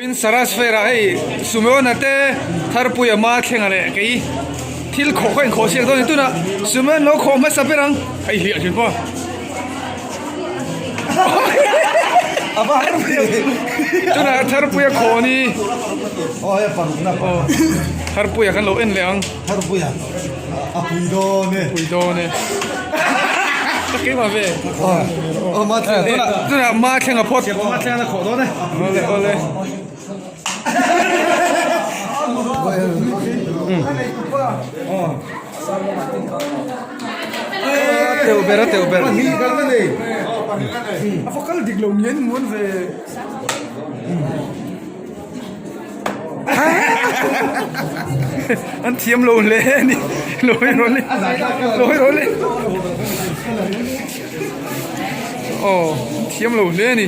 In Saras Fair ah hei Sumeona te Tharpuia ma thlenga leh kei thil khawh kha inkhawh siak dawn a ni tunah Sumeon lo khawh hmasa ber ang hei hliah thin pawh tunah Tharpuia khawh ni Tharpuia kan lo en leh ang. Tharpuia a pui dawn e. Pui dawn e. Ka keimah ve. Aw ma thleng. Tunah tunah ma thleng a phawt. Ma thleng a khawh dawn e. Awle awle. Teuh ber a teuh ber. A va kal dik lo ngen muan ve. An thiam lo hle a ni lo hawi rawh le lo hawi rawh le aw an thiam lo hle a ni.